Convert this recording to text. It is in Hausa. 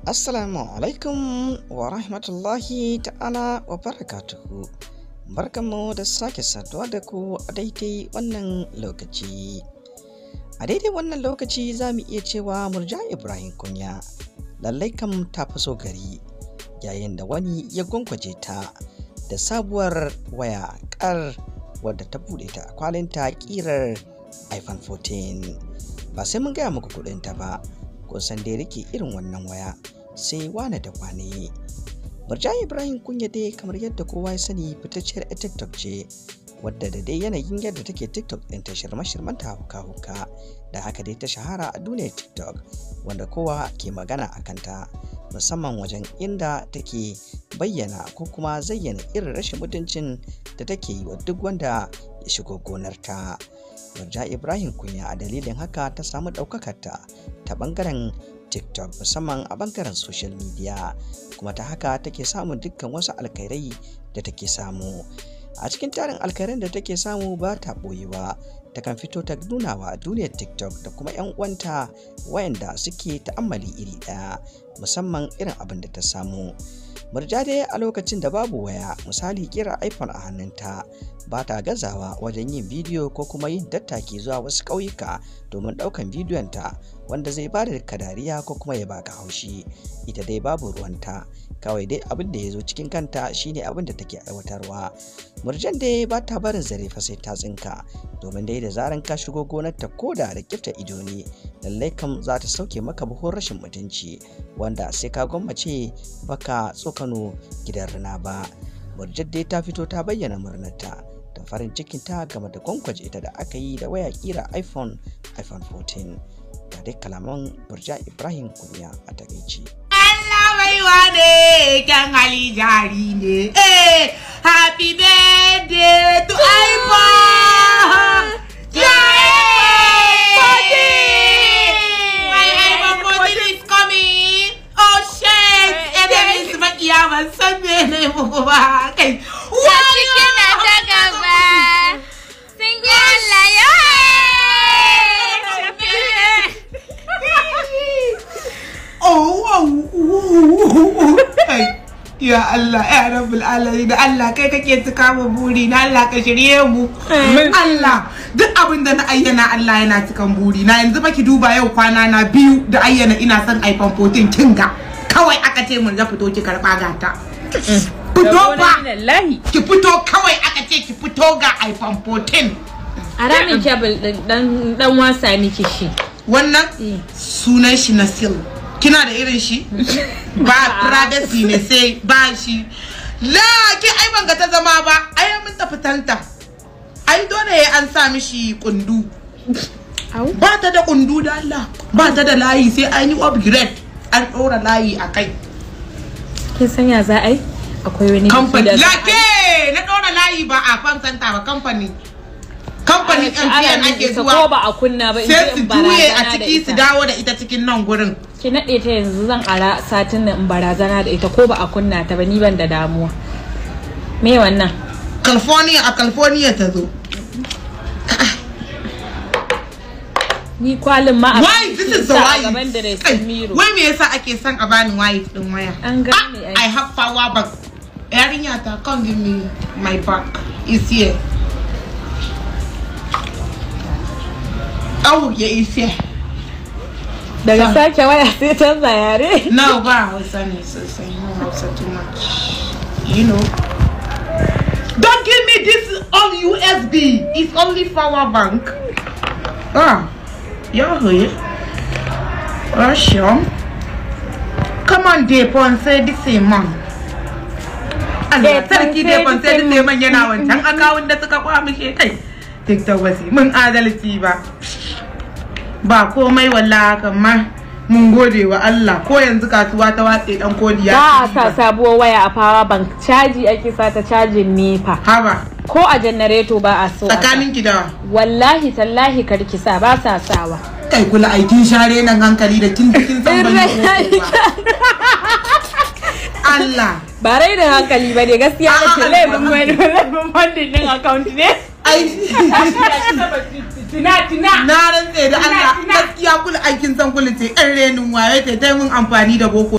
Assalamu alaikum wa rahmatullahi ta'ala wa barakatuhu. Barkanmu da sake saduwa da ku a daidai wannan lokaci. A daidai wannan lokaci za mu iya cewa Murja Ibrahim Kunya lallai kam ta faso gari yayin da wani ya gwangwaje ta da sabuwar waya kar wadda ta bude ta a kwalinta kirar iPhone 14. Ba sai mun gaya muku kuɗinta ba. Kun san dai rike irin wannan waya sai wane da kwane. Murja Ibrahim Kunya dai kamar yadda kowa ya sani fitacciyar 'yar TikTok ce wadda da dai yanayin yadda take TikTok ɗin ta shirme-shirmen ta huka-huka, da haka dai ta shahara a duniyar TikTok wanda kowa ke magana a kanta, musamman wajen inda take bayyana ko kuma zayyana irin rashin mutuncin da take yi wa duk wanda ya shigo gonarta. Murja Ibrahim Kunya a dalilin haka ta samu ɗaukakarta ta ɓangaren TikTok, musamman a ɓangaren social media, kuma ta haka take samun dukkan wasu alkhairai da take samu. A cikin tarin alkhairan da take samu ba ta ɓoyewa, takan fito ta nunawa a duniyar TikTok da kuma 'yan uwanta wayanda suke ta'ammali iri ɗaya, musamman irin abin da ta samu. Murja dai a lokacin da babu waya, misali kira iPhone a hannunta, ba ta gazawa wajen yin bidiyo ko kuma yin tattaki zuwa wasu ƙauyuka domin ɗaukan bidiyonta wanda zai ba da ka dariya ko kuma ya baka haushi. Ita dai babu ruwanta, kawai dai abin da ya zo cikin kanta shine abin da take aiwatarwa. Murjan dai ba ta barin zare fa sai ta tsinka, domin dai da zaran ka shigo gonarta koda da kifta ido ne, lallai kam za ta sauke maka buhun rashin mutunci wanda sai ka gwammace baka tsokano gidan rina ba. Murjan dai ta fito ta bayyana murnarta da farin cikinta game da gwangwaje ita da aka yi da waya kira iPhone 14. Ga dai kalaman Murja Ibrahim Kunya a takaice. Allah baiwa ne, kyan hali jari ne. Eh, happy birthday to iPhone! Yeah! My iPhone 14 is coming! Oh shit! Enemies makiya ban san me ne muku ba. Kai, Ta ciki na ta gaba. Sun yi Allah ya. Oh. Kai, ya Allah, ya Rabbul Alamin, Allah kai kake cika mu buri na, Allah ka shirye mu. Allah, duk abin da na ayyana Allah yana cikan buri na. Yanzu baki duba yau kwana na biyu da ayyana ina son iPhone 14 kinga. Kawai aka ce mun za fito ki karba gata. Fito ba. Ki fito kawai aka ce ki fito ga iPhone 14. A ramin kebul din dan wasa miki shi. Wannan sunan shi na sil. Kina da irin shi? Ba privacy ne sai ba shi. La ke ai ban ga ta zama ba. Ai mun tafi tanta. Ai dole ya an sa mishi kundu. Ba ta da kundu da Allah. Ba ta da layi sai an yi upgrade. An ɗora layi a kai. Kin san ya za a yi? Akwai wani biki Kamfani. da za La a yi. ke na ɗora layi ba a farm center ba, kamfani. Kamfanin MTN ake Ko zuwa. ba a kunna ba in je Sai su in juye a barazana da ciki su ita. dawo da ita cikin nan gurin. Ki naɗe ta yanzu zan ara satin nan in barazana da ita ko ba a kunna ta ba, ni ban da damuwa. Me wannan? California, a California ta zo. Ni kwalin ma a Why this is the sa a white? gaban dressing mirror. Wai me yasa ake son a bani white din waya? An gane ai. I have power bank. Yarinya ta come give me my bag. It's here. Oh, yeah, it's here. Daga sake waya sai canza yare. No, ba Hausa ne sosai. No Hausa too much. You know. Don't give me this all USB. It's only power bank. Ah, you're here. Russia. Come on, Depon, say the same man. Allah sarki Depon say the same man yana wancan akawun da suka kwamishe kai. TikTok ba su yi mun adalci ba. Ba komai wallahi hakan ma mun gode wa Allah, ko yanzu kasuwa ta watse dan koli ya Ba a ci sa riba. sabuwar waya a power bank, caji ake sa ta, cajin nepa. Haba, Ko a janareto ba a so a sa. tsakanin ki da Wallahi tallahi karki sa, ba sa sawa. kai kula aikin share nan hankali da kin san ban yi boko ba. Allah. Ba rai da hankali ba ne gaskiya A'a, na ce laifin wani laifin funding din account ne. Ai Tina tina. Na rantse da Allah, gaskiya kula aikin san kula ce yan renin waye ta mun amfani da boko.